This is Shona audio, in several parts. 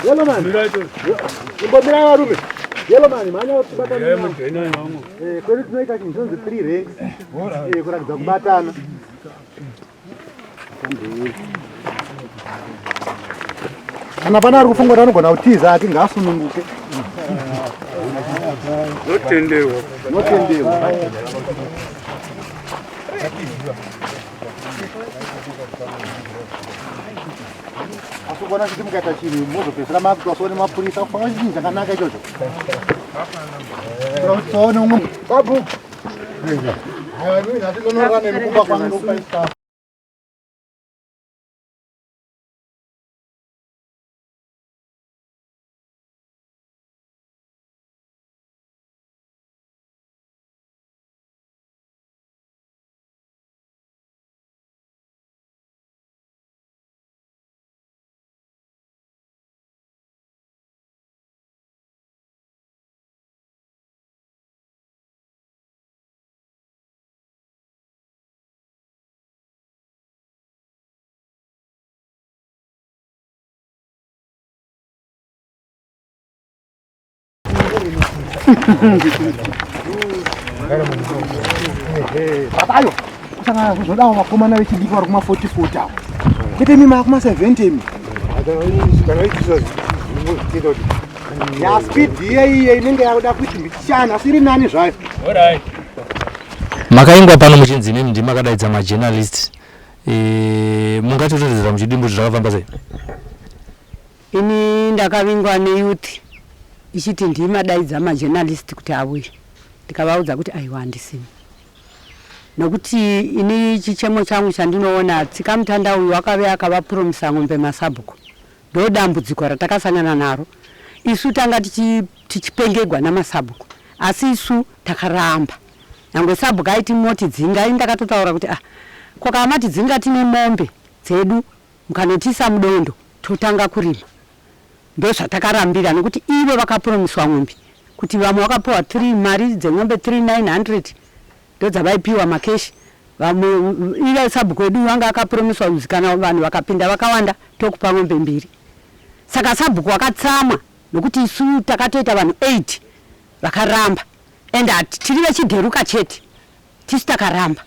Yellow man. Imbomirai varume. Yellow man, mhanya uchibatana. Eh, kwedu tinoita chinhu chinonzi three ranks. Eh, kuratidza kubatana. Kana pana ari kufunga kuti anogona kutiza ati ngaasununguke. Notenderwa. Notenderwa. Asi kuona kuti mukaita chinhu mozopedzisira makutoaswa nemapurisa kufanira chinhu chakanaka ichocho. Tsoone umwe babu. Aiwa mimi nhasi ndonorara nemikumba kwangu ndokupaisa. Baba ayo kusangana kuzodawo vakomana vechidiki vari kuma 40 40 avo kwete imi maakuma 70 imi ya speed iye iye inenge yakuda kuti mbichana asi iri nani zvayo. Makaingwa pano muchinzi imimi ndimi makadaidza majournalist e, mungatotedzera muchidimbu kuti zvakafamba sei? Ini ndakavingwa neyouth ichiti ndimi madaidza majournalist kuti auye, ndikavaudza kuti aiwa handisini, nokuti ini chichemo changu chandinoona tsikamutanda uyu akave akavapromisa ng'ombe masabhuku, ndo dambudziko ratakasangana naro isu. Tanga tichipengegwa namasabhuku, asi isu takaramba. Nyangwe sabhuku aiti moti dzinga, ini ndakatotaura kuti ah, ko mati dzinga, tine mombe dzedu, mukanotisa mudondo totanga kurima. Ndozvatakarambira, nokuti ivo vakapromiswa ng'ombe, kuti vamwe vakapiwa 3 mari dzeng'ombe 3900 ndodzavaipiwa makeshi. Vamwe ive sabhuku wedu vanga akapromiswa kunzi kana vanhu vakapinda vakawanda tokupa ng'ombe mbiri. Saka sabhuku wakatsamwa nokuti isu takatoita vanhu 8 vakaramba, and tiri vechidheruka chete tisu takaramba.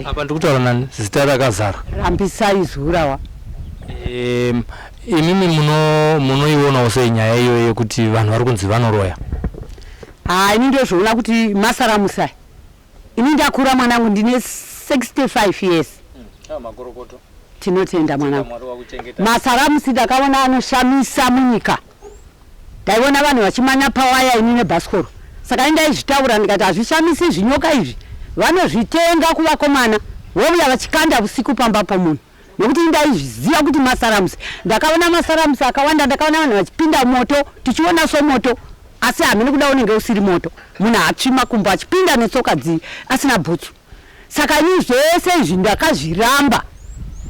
Apa ndiri kutaura nani, zita rakazara? Rambisai Zurawa. Imimi munoionawo sei nyaya iyoyo yekuti vanhu vari kunzi vanoroya? Ha, ini ndozvoona kuti masaramusi aya. Ini ndakura mwanangu, ndine 65 years. Makorokoto. Tinotenda mwanangu. Masaramusi ndakaona anoshamisa munyika. Ndaiona vanhu vachimanya pawaya, ini nebhasikoro. Saka ini ndaizvitaura ndikati hazvishamisi, zvinyoka izvi vanozvitenga kuvakomana, vouya vachikanda usiku pamba pomunhu, nokuti ini ndaizviziva kuti masaramusi. Ndakaona masaramusi akawanda. Ndakaona vanhu vachipinda moto, tichiona somoto, asi hamene kuda unenge usiri moto. Munhu haatsvi makumbo achipinda netsoka dzi asina bhutsu. Saka ini zvese izvi ndakazviramba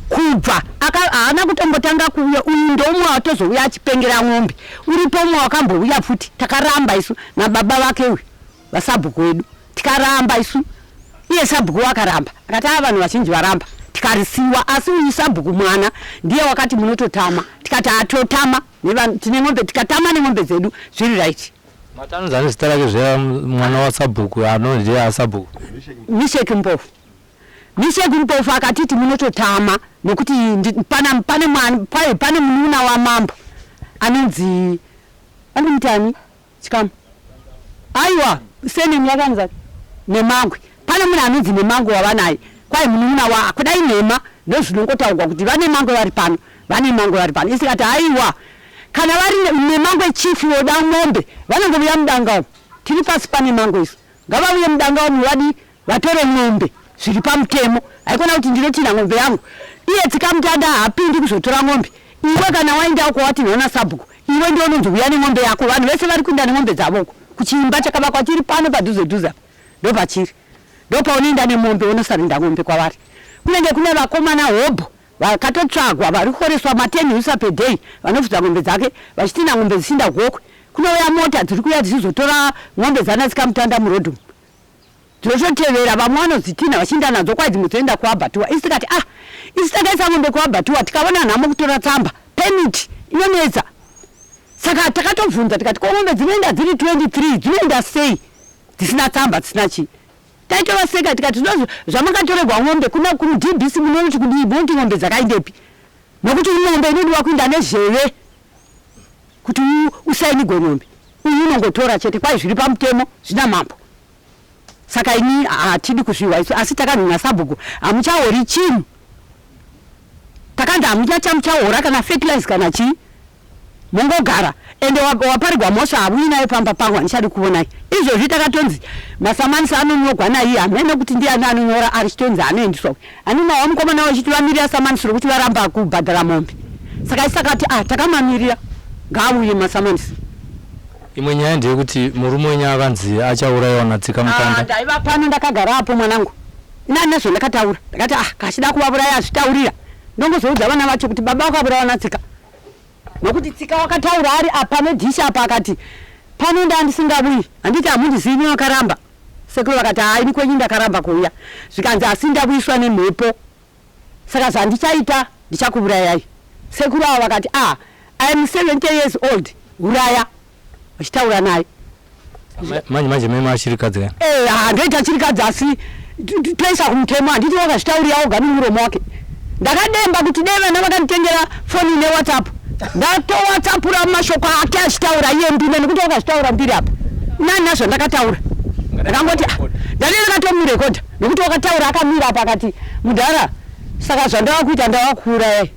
kubva haana kutombotanga kuuya. Uyu ndoumwe watozouya achipengera ng'ombe. Uripo umwe wakambouya futi, takaramba isu nababa vake uyu vasabhuku wedu, tikaramba isu. Iye sabhuku wakaramba, akati ava vanhu vazhinji varamba, tikarisiwa. Asi uyu sabhuku mwana ndiye wakati munototama, tikati hatotama, tine ng'ombe, tikatama neng'ombe dzedu zviri right. Matanudza ane zita rake zveya mwana wasabhuku anonzi asabhuku? Misheki Mpofu. Misheki Mpofu akatiti munototama nokuti pane mwana, pane munun'una wamambo anonzi, anomutani chikamu, aiwa, senemu yakanzi Nemangwe. Pane munhu anonzi Nemangwe wavanaye, kwai munun'una wa kudai nhema ndozvinongotaurwa kuti vane mangwe vari pano, vane mangwe vari pano. Isikati aiwa, kana vari Nemangwe chief voda mombe vanongovuya mudanga umu. Tiri pasi pane mangwe isu, ngavauye mudanga umu vadi vatore ng'ombe zviri pamutemo. Haikona kuti ndinotinha ng'ombe yangu, iye tsikamutanda haapindi kuzotora ng'ombe. Iwe kana waenda uko watinhwa nasabhuku, iwe ndiwe unonzi uya neng'ombe yako. Vanhu vese vari kuinda neng'ombe dzavo uko kuchiimba chakavakwa chiri pano padhuze dhuze apa, ndopachiri, ndopaunoenda nemombe, unosarinda ng'ombe kwavari. Kunenge kune vakomana hobho vakatotsvagwa vari kuhoreswa ma10 usa per day, vanofudza ng'ombe dzake vachitinha ng'ombe dzichiinda Gokwe. Kunouya mota dziri kuuya dzichizotora ng'ombe dzana tsikamutanda murodhi umu, dzinototevera. Vamwe vanodzitinha vachiinda nadzo, kwai dzimwe dzoenda kuabattoir. Isi tikati ah, Tinoendesa mombe kuabhatuwa, tikaona nhamo kutora tsamba permit inonetsa. Saka takatobvunza tikati, ko mombe dzinoenda dziri 23 dzinoenda sei dzisina tsamba, dzisina chii? Taitovaseka tikati, zvamakatorerwa mombe kuna kuDBC munoti kudii? Munoti mombe dzakaendepi? Nokuti mombe inodiwa kuinda nezheve kuti usainigwe mombe. Uyu unongotora chete, kwai zviri pamutemo, zvina mambo. Saka ini hatidi kuzvihwa isu, asi takanzi nasabhuku hamuchahori chinhu. Takanzi hamuchamuchahora kana fertilizer kana chii, mongogara. Ende waparigwa mhosva hauinayo pamba pangu, handichadi kuonai. Izvozvi takatonzi masamanisi anonyorwa naiye, hamene kuti ndiani anonyora, arichitonzi anoendeswa. Hanina wamukomana wachiti vamirira samanisi rokuti varamba kubhadhara mombe. Saka isi takati ah, takamamirira, ngaauye masamanisi. Imwe nyaya ndeyekuti murume wenyu akanzi achaurayiwa naTsika Mutanda. Ndaiva pano ndakagara apo, mwanangu. Inani nezvo ndakataura, ndakati ah, kachida kuvauraya azvitaurira. Ndongozoudza vana vacho kuti baba vakaurawa naTsika, nokuti Tsika wakataura ari apa nedhishi apa, akati pano ndandisingavuyi, handiti hamundizivi, vakaramba. Sekuru vakati haa, ini kwenyu ndakaramba kuuya. Zvikanzi asi ndavuyiswa nemhepo, saka zvandichaita ndichakuurayai. Sekuru avo vakati ah, I am 70 years old, uraya, vachitaura naye. Manje manje meme achirikadzi ka? Eh, handoita chirikadzi, asi toisa kumutemo. Handiti wakazvitaurira oga nomuromo wake? Ndakademba kuti dai vana vakanditengera foni neWhatsApp, ndatowhatsappura mashoko ake achitaura iye ndine, nekuti wakazvitaura ndiri apa. Nani nazvo ndakataura, ndakangoti ah, ndati ndakatomurekodha, nekuti wakataura akamira apa, akati mudhara, saka zvandava kuita ndava kuurayai.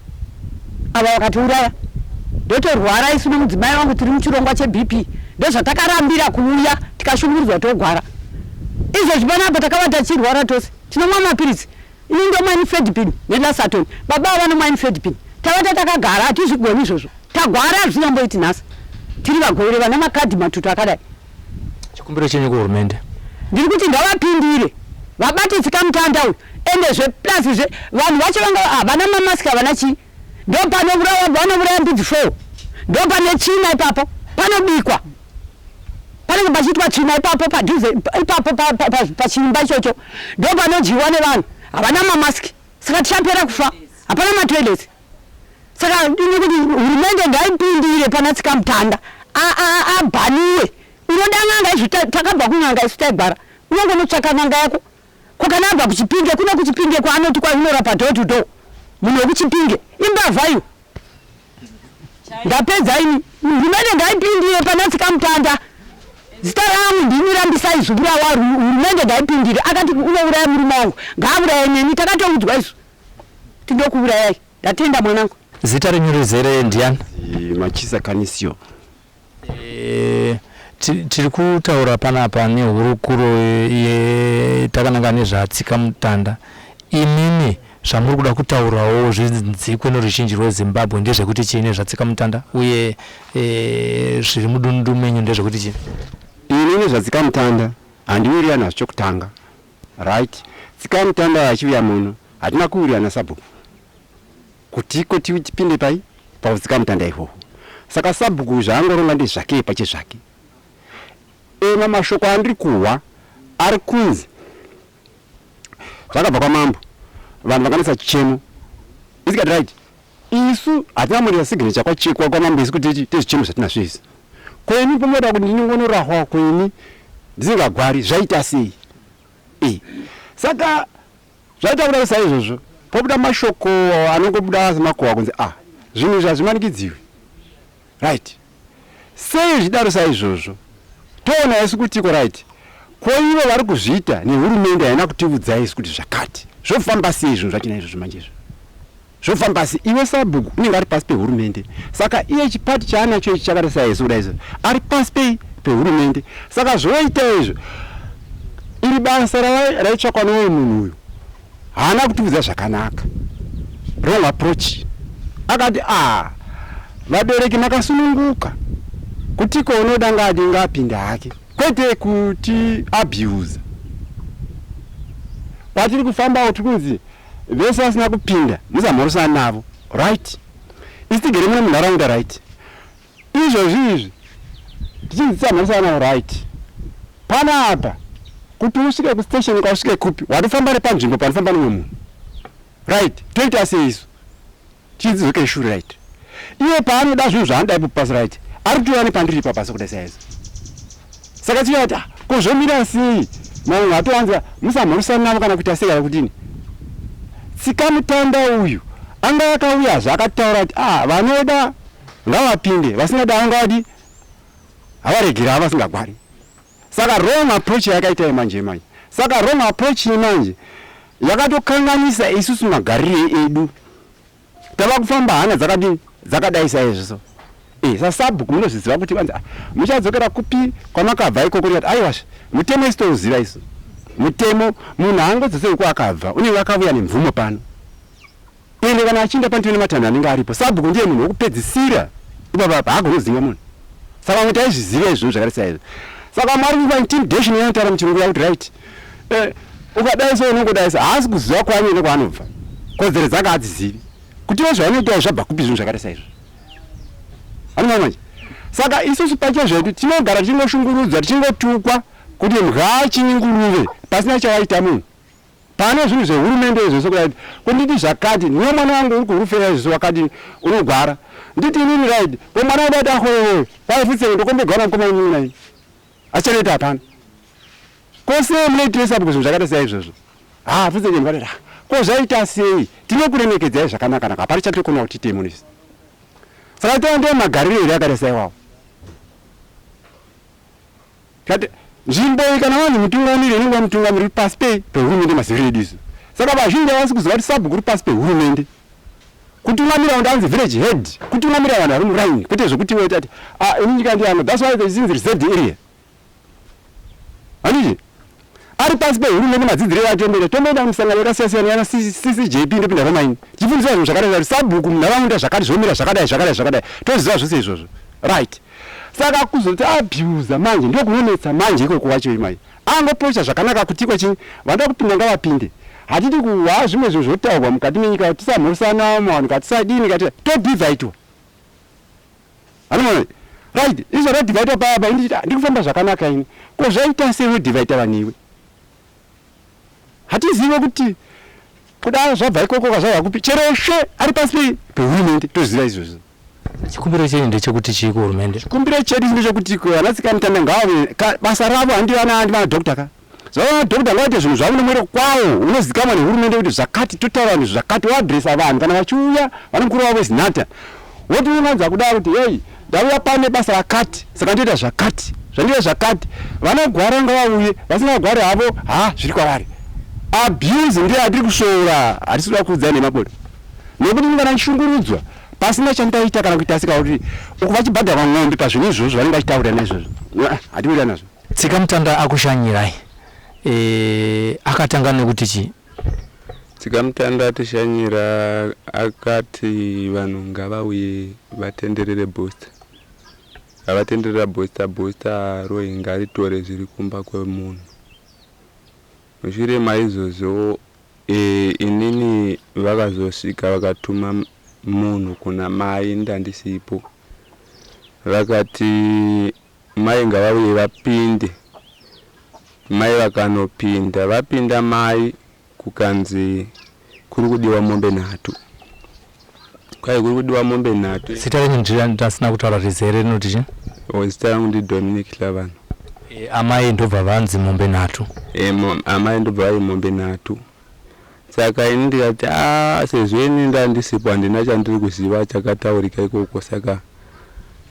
Ava vakatiuraya, ndotorwara. Isu nemudzimai wangu tiri muchirongwa cheBP, ndozvatakarambira kuuya, tikashungurudzwa, togwara. Izvozvi panapa takava tachirwara tose, tinomwa mapiritsi. Ini ndomwa nifedipine nelosartan, baba ava vanomwa nifedipine. Tavata takagara, hatizvigoni izvozvo. Tagwara, hazvisingamboiti. Nhasi tiri vagwere vana makadhi matutu akadai. Chikumbiro chenyu kuhurumende? Ndiri kuti ngavapindire, vabate Tsikamutanda uyu. Endezve plus zve vanhu vacho vanga havana mamaski, havana chii. Ndo panourawa, vanouraya mbudzi 4, ndo pane tsvina ipapo, panobikwa, panenge pachiitwa tsvina ipapo padhuze ipapo pachiimba ichocho, ndo panodyiwa nevanhu. Havana mamaski, saka tichapera kufa. Hapana matoilets. Saka ini kuti hurumende ngaipindire pana Tsikamutanda, abhaniwe. Unoda n'anga izvi, takabva kun'anga isu, taigwara, unongonotsvaka n'anga yako. Ko kana abva kuChipinge, kuno kuChipinge kwaanoti kwai unorapa door to door, munhu wekuChipinge imbavha iyo. Ndapedza ini. Hurumende ngaipindire pana Tsikamutanda. Zita rangu ndini Rambisai Zuburawa. Hurumende ngaipindire. Akati unouraya murume wangu, ngaauraye neni. Takatoudzwa isu, tindokuurayai. Ndatenda, mwanangu. Zita renyu rizere ndiani? Machisa Kanisio. Tiri kutaura panapa nehurukuro takananga nezvaTsika Mutanda. Imimi zvamuri kuda kutaurawo zvinzikwe noruzhinji rweZimbabwe ndezvekuti chii nezvaTsika Mutanda, uye zviri mudundu menyu ndezvekuti chii? Ini nezvaTsika Mutanda handiwirirani nazvo chokutanga, right? Tsika Mutanda achiuya muno, hatina kuwirirana sabhuku kuti iko tipinde pai pautsika mutanda ihwohwo. Saka sabhuku zvaangoronga ndezvake pachezvake. Ema mashoko andiri kuhwa ari kunzi zvakabva kwamambo, vanhu vakanisa chichemo isikati, right? Isu hatina murira signature kwachekwa kwamambo isu kuti tezvichemo zvatinazvo izvi. Kweni pomoda kuti ndinongonorahwa kweni ndisingagwari, zvaita sei? E, saka zvaita kudai saizvozvo, pobuda mashoko anongobuda semakuhwa kunzi ah, zvinhu izvi hazvimanikidziwi, right? Sei zvidaro saizvozvo? Toona isu kutiko, right? Ko ivo vari kuzviita nehurumende haina kutiudza isu kuti zvakati zvofamba sei. Zvinhu zvachina izvozvo manje izvo zvofamba sei? Iwe sabhuku unenge ari pasi pehurumende, saka iye chipati chaanacho ichi chakati saisu kudai izvo ari pasi pei pehurumende. Saka zvoita izvo, iri basa raitsvakwa nouyu munhu uyu haana kutiudza zvakanaka. Wrong approach. Akati a vabereki makasununguka kutiko unoda ngadi ngapinde hake, kwete kuti abuse. Kwatiri kufambawo tiri kunzi vese vasina kupinda musamhorosana navo, right? Isi tigere muno munharaunda, right? Izvozvi izvi tichinzi tisamhorosana navo, right? Panapa kuti usvike kustation, kwausvike kupi, watofamba nepanzvimbo panofamba nomwe munhu, right? Toita sei isu? Tichidzoke shure, right? Iye paanoda zvinhu zvaanoda ipo pasi, right, ari kutouya nepandiri ipa pasi kudai saizvo. Saka tichati, ah, ko zvomira sei? Mamwe atowanza musamhorosana navo kana kuita sei kana kudini. Tsikamutanda uyu anga akauyazve akataura kuti, ah, vanoda ngavapinde, vasingada angavadi havaregera havasingagwari. Saka wrong approach yakaita manje manje. Saka wrong approach manje yakatokanganisa isusu magarire edu. Tava kufamba hana dzakadini, dzakadai saizvo. So sasabhuku munozviziva kuti vanzi, ah, muchadzokera kupi kwamakabva ikoko? Ndikati, aiwasve, mutemo isu touziva isu mutemo. Munhu haangodzoseri kwaakabva, unenge akauya nemvumo pano. Ende kana achiinda pandive nematanho anenge aripo. Sabhuku ndiye munhu wekupedzisira ipapapa, haagoni kudzinga munhu. Saka vamwe taizviziva izvozvo zvakati saizvo. Saka mwari kuva intimidation yanotaura muchirungu yakuti, right, ukadai so unongodai so. Haasi kuziva kwaanoenda, kwaanobva, kodzero dzake hadzizivi kutiwo zvavanoitawo zvabva kupi, zvinhu zvakati saizvo anoma manje. Saka isusu pachezvedu tinogara tichingoshungurudzwa, tichingotukwa kuti mbwa chinyi, pasina chawaita munhu. Pane zvinhu zvehurumende izvo, sokuti kunditi zvakati, niwe mwana wangu uri kurufera izvo, wakati unogwara, nditi inini, right, ko mwana wada kuti ahowewe kwaifutsenge ndokombegwana mukoma unini nai achanoita hapana. Ko sei munoitiresa zvinhu zvakaita saizvozvo? Ha, futsenge ndikati, ko zvaita sei? Tinokuremekedzai zvakanaka naka, hapana chatokona kuti tiite munisi. Saka toa ndo magariro here akaita saiwawo? Kati nzvimbo iyi kana vanhu mutungamiri, inenge mutungamiri uri pasi pehurumende, maziviro edu isu. Saka vazhinji havasi kuziva kuti sabhuku uri pasi pehurumende. Kutungamira vanhu anzi village head, kutungamira vanhu vari muraini, kwete zvekuti iwe tati, ah, ini nyika ndiyangu. That's why there is reserved area, handiti? Ari pasi pehurumende. Madzidziro atomboita, tomboenda kumisangano yakasiyana siyana yana CCJP, ndopinda romaini tichifundiswa zvinhu zvakadai, kuti sabhuku munharaunda zvakati zvomira zvakadai, zvakadai, zvakadai, toziva zvose izvozvo, right? Saka kuzoti abusa manje ndokunonetsa manje ikoko wacho. Imai angopocha zvakanaka kuti iko chii, vanoda kupinda ngavapinde. Hatidi kuhwa zvimwe zvinhu zvotaurwa mukati menyika, tisamhorisana muvanhu, katisadini, kati todhivhaitwa, anoona, right? Izvo radhivhaitwa paya, indichiti ndikufamba zvakanaka ini. Ko zvaita sei wodhivhaita vanhu iwe? Hatizive kuti kuda zvabva ikoko kazvabva kupi. Chero she ari pasi pehurumende, toziva izvozvo. Chikumbiro chenyu ndechekuti chii kuhurumende? Chikumbiro chedu ndechekuti vanatsikamutanda ngavave basa ravo. Handi vana doctor ka, zvavana doctor ngavaite zvinhu zvavo nemwero kwawo unozikamwa nehurumende kuti zvakati totaura vanhu zvakati, woadhiresa vanhu kana vachiuya vane mukuru wavo weZinatha, woti unganza kudaro kuti, hei, ndauya pane basa rakati, saka ndoita zvakati, zvandiita zvakati. Vanogwara ngavauye, vasingagwari havo, ha, zviri kwavari. Abuse ndiyo yatiri kusvoora, hatisi kuda kuudzai nemabodo, nekuti kana ndichishungurudzwa pasina chandaita kana kuita seka kuti uku vachibhadharwa ng'ombe pazvinhu izvozvo vanenge vachitaurira naizvozvo, hatiwirirani nazvo. Tsikamutanda akushanyirai, akatanga nekuti chii? Tsikamutanda atishanyira akati vanhu ngavauye vatenderere booster. Ngavatenderera booster, booster roi ngaritore zviri kumba kwemunhu. Mushure maizvozvo inini vakazosvika vakatuma munhu kuna mai, ndandisipo. Vakati mai ngavauye vapinde. Mai vakanopinda, vapinda mai kukanzi kuri kudiwa mombe 3. Kwai kuri kudiwa mombe 3. Zita renyu ndasina kutaura rizere rinoti chii? O, zita rangu ndiDominic Lavano. Amai ndobva vanzi mombe 3. Amai ndobva vai mombe 3. Saka ini ndikati, a, sezvo ini ndandisipo, handina chandiri kuziva chakataurika ikoko. Saka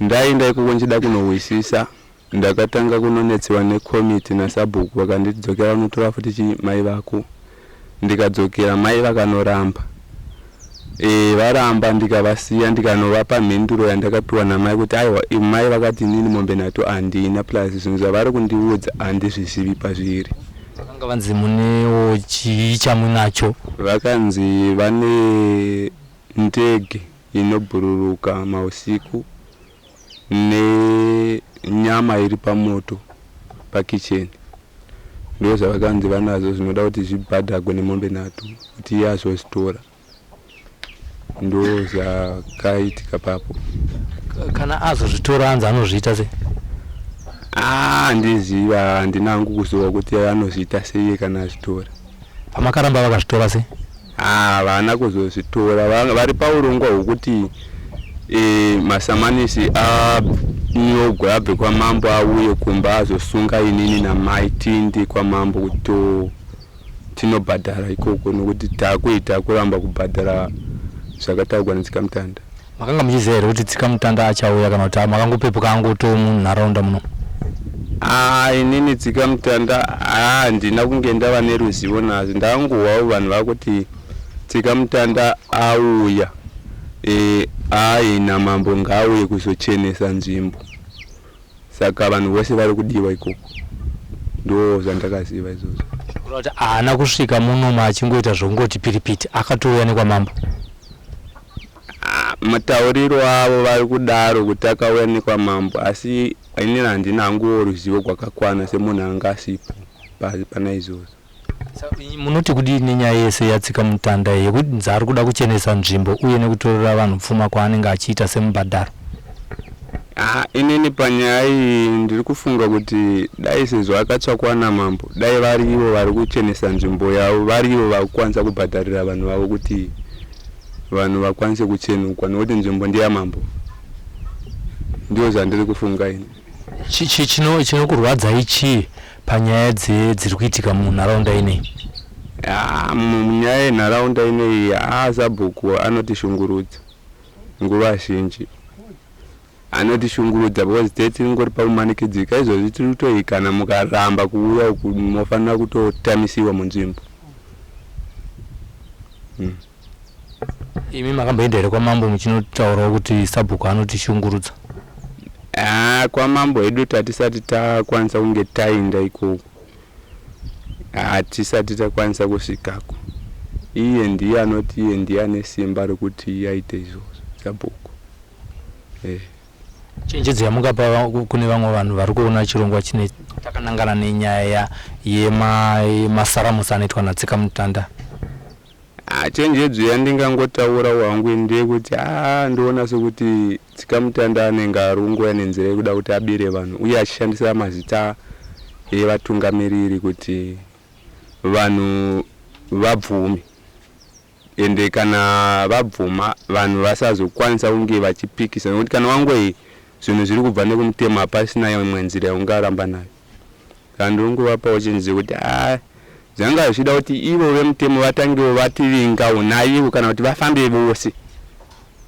ndaenda ikoko ndichida kunohwisisa, ndakatanga kunonetsiwa nekomiti nasabhuku. Vakanditi dzokera unotora futi chi mai vako. Ndikadzokera, mai vakanoramba. Varamba, ndikavasiya, ndikanovapa mhinduro yandakapiwa namai kuti aiwa, mai vakati inini mombe 3 handina, plus zvinhu zvavari kundiudza handizvizivi pazviri. Vakanga vanzi munewo chii chamunacho? Vakanzi vane ndege inobhururuka mausiku nenyama iri pamoto pakicheni. Ndo zvavakanzi vanazvo zvinoda kuti zvibhadhagwe nemombe 3 kuti iye azozvitora. Ndo zvakaitika papo. Kana azozvitora anzi anozviita sei? Handiziva, handina hangu kuziva kuti anozviita sei kana azvitora. Pamakaramba vakazvitora sei? Havana kuzozvitora, vari paurongwa hwekuti e, masamanisi anyogwe abve kwamambo auye kumba azosunga inini namai tiinde kwamambo kuti tinobhadhara ikoko nokuti takuita kuramba kubhadhara zvakataurwa netsikamutanda. Makanga muchiziva here kuti tsikamutanda achauya kana kuti makangopepuka angoto munharaunda muno? Ah, inini tsikamutanda ah, handina kunge ndava neruzivo nazvo. Ndakangohwawo vanhu vakuti tsikamutanda auya e, ayi namambo ngaauye kuzochenesa nzvimbo. Saka vanhu vose vari kudiwa ikoko. Ndo zvandakaziva izvozvo. Kureva kuti haana kusvika muno achingoita zvokungoti piripiti, akatouya nekwamambo. Ah, matauriro avo vari kudaro kuti akauya nekwamambo, asi inini handina hanguwo ruzivo gwakakwana semunhu anga asipo pana izvozvo. Munoti kudii nenyaya yese yaTsikamutanda iyi yekunzi ari kuda kuchenesa nzvimbo uye nekutorera vanhu pfuma kwaanenge achiita semubhadharo? Ah, inini panyaya iyi ndiri kufunga kuti dai sezvo akatsvakwa namambo, dai vari ivo vari kuchenesa nzvimbo yavo, vari ivo vakukwanisa kubhadharira vanhu vavo kuti vanhu vakwanise kuchenukwa, nokuti nzvimbo ndeyamambo. Ndizvo zvandiri kufunga ini. Chinokurwadzai chii panyaya dziri kuitika munharaunda ineyi? Ah, munyaya yenharaunda ineyi, haa, sabhuku anotishungurudza nguva zhinji. Anotishungurudza because tee tiringori pakumanikidzika izvozvi tiri kutoi kana mukaramba kuuya uku mofanira kutotamisiwa munzvimbo. Imi makamboenda here kwamambo muchinotaurawo kuti sabhuku anotishungurudza? Haa, kwamambo hedu tatisati takwanisa kunge taenda ikoko, hatisati takwanisa kusvikako. Iye ndiye anoti iye ndiye ane simba rekuti aite izvozvo sabhuku. Eh. Chenjedzo yamungapa kune vamwe vanhu vari kuona chirongwa chine takanangana nenyaya yemasaramusi anoitwa naTsikamutanda? Ah, chenjedzo yandingangotaura hangu ndeyekuti ah, ndoona sekuti Tsikamutanda anenge ari kungouya nenzira yekuda kuti abire vanhu uye achishandisa mazita evatungamiriri kuti vanhu vabvume, ende kana vabvuma vanhu vasazokwanisa kunge vachipikisa, nekuti kana wangoi zvinhu zviri kubva nekumutemo hapasina imwe nzira yaungaramba nayo. Saka ndiri kungovapawo chenjedzo yekuti ah, zvanga zvichida kuti ivo vemutemo vatangewo vativingawo naivo kana kuti vafambe vose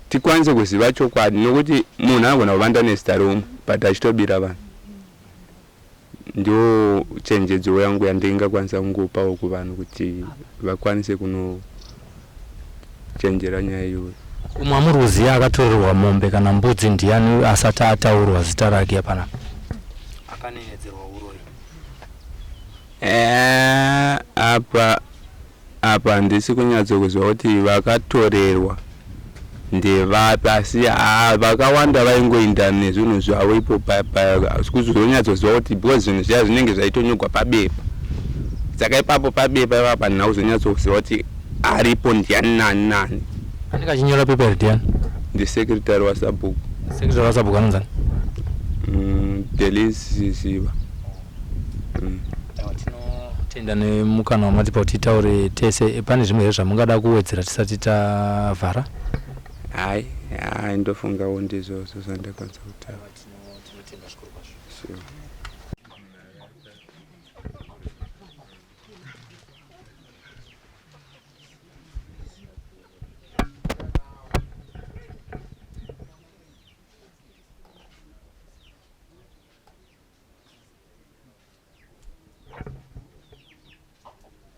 tikwanise kuziva chokwadi, nokuti munhu anogona kuvanda nezita reumwe but achitobira vanhu. Ndo chenjedzo yangu yandingakwanisa kungopawo kuvanhu kuti vakwanise kunochenjera nyaya iyoyo. Umwe amuri kuziva akatorerwa mombe kana mbudzi ndiani asati ataurwa zita rake panapa? Akanenedzerwa uroyi. Eh, apa handisi kunyatsokuziva kuti vakatorerwa ndevapi, asi haa, vakawanda vaingoinda nezvinhu zvavo ipo kuzonyatsoziva kuti because zvinhu zviya zvinenge zvaitonyorwa pabepa, saka ipapo pabepa ipapo handina kuzonyatsokuziva kuti aripo ndiani nani nani. Anenge achinyora pepa iri ndiani? Ndisekretary wasabhuku. Sekretary wasabhuku anonzani? Delis Ziva. Tinotenda nemukana wamatipa kuti titaure tese. Pane zvimwe here zvamungada kuwedzera tisati tavhara? Hai, hai, ndofungawo ndizvozvo zvandakwanisa kutaura. Tinotenda zvikuru kwazvo. Sure.